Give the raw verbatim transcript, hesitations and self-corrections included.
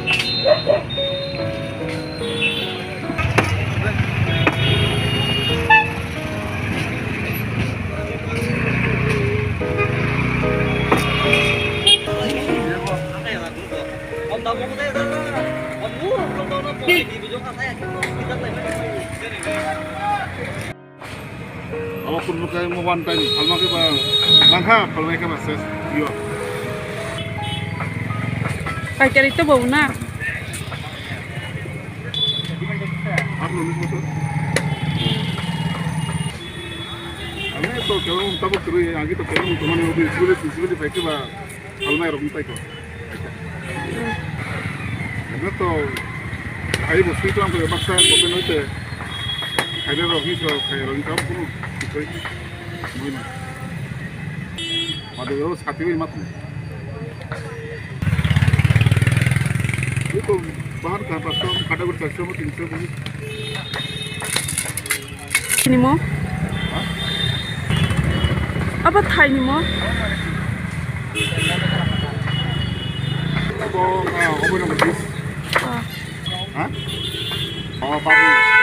Abo kurmo khe mo one time phalma khe ba nangkha, phalmai khe ba ses yo. Paikari to bo na. Abo ni mo. Ani to kelo tabuk kiri, agi to kelo to mane obi sibili sibili pai khe ba. Almai rok wng paikha. Eno to hai bo swi tong khe baksa government hoite khaina rok ni so khai rok ni kam kunu tikoi. Mui na. Madu rok sati bai mat. Ito bahar ka pasto kada gur chasto mo tinso. Ni mo? Abo thai ni mo? Abo, ah, abo nang bis. Ah. Ha? Oh, babu.